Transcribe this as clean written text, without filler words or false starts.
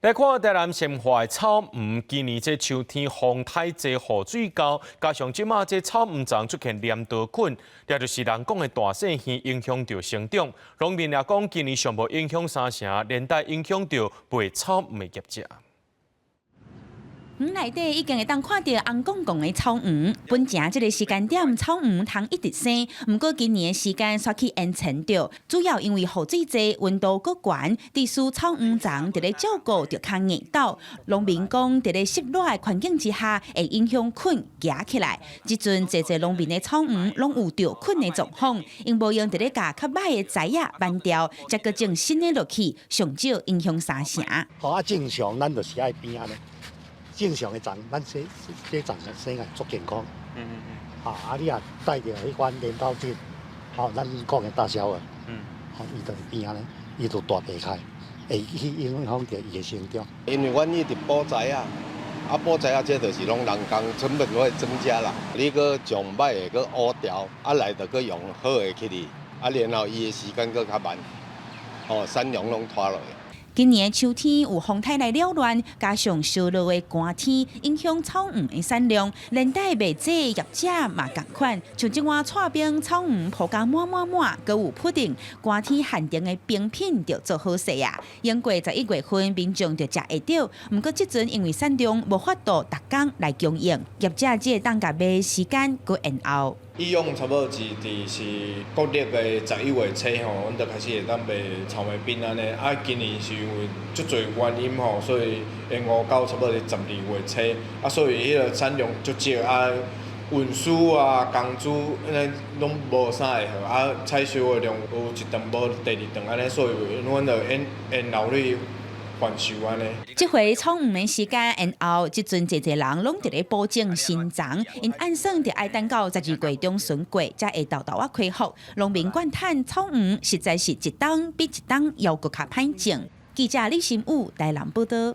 來看台南善化的草悟，今年這秋天風太濟，雨水夠，加上這馬這草悟叢出現鐮刀菌，也就是人講的大細耳，影響著成長。農民也講，今年上無影響三成，連帶影響著賣草悟的業者。園內底已經會當看著紅絳絳的草悟。本前這个時間點，草悟通一直生，毋過今年的時間煞去延前著，主要因為雨水濟，溫度閣懸，致使草悟叢佇咧照顧著較硬鬥。農民講，佇咧濕熱的環境之下，會影響菌行起來。這陣濟濟農民的草悟攏有著菌的狀況，𪜶無閒佇咧共較䆀的栽仔挽掉，才閣種新的落去，上少影響三成。好啊，正常咱就是愛變按呢。正常的叢，咱這這叢生來足健康。啊啊！你若帶著彼款鐮刀菌，吼，咱講的大小耳，吼，伊就會變按呢，伊就大白開，會去影響著伊的成長。因為阮一直補栽仔，啊補栽仔，這就是攏人工成本會增加啦。你閣將䆀的閣挖掉，啊來就閣用好的去哩，啊然後伊的時間閣較慢，吼，產量攏拖落去。今年秋天有風颱來擾亂，加上燒熱的寒天，影響草悟的產量，連帶賣這業者嘛仝款。像這碗蔡冰草悟鋪甲滿滿滿，閣有布丁，寒天限定的冰品就做好勢啊！經過11月份，民眾就食會著。毋過這陣因為產量無法度逐工來供應，業者只會當共賣時間閣延後。以往差不多是佇是國曆的11月初吼，阮就開始會當賣草莓冰按呢。啊，今年是因為足濟原因吼，所以延誤到差不多12月初。啊，所以彼个產量足少啊，運輸啊、工資按呢攏無啥會好，啊，採收的量有一頓無第二頓按呢，所以阮就延延後去販售按呢。這回草悟的時間延後，這陣濟濟人攏佇咧補種新叢，𪜶按算著愛等到12月中旬過，才會沓沓仔恢復。農民怨嘆草悟實在是一冬比一冬猶閣較歹種。記者李新武台南報導。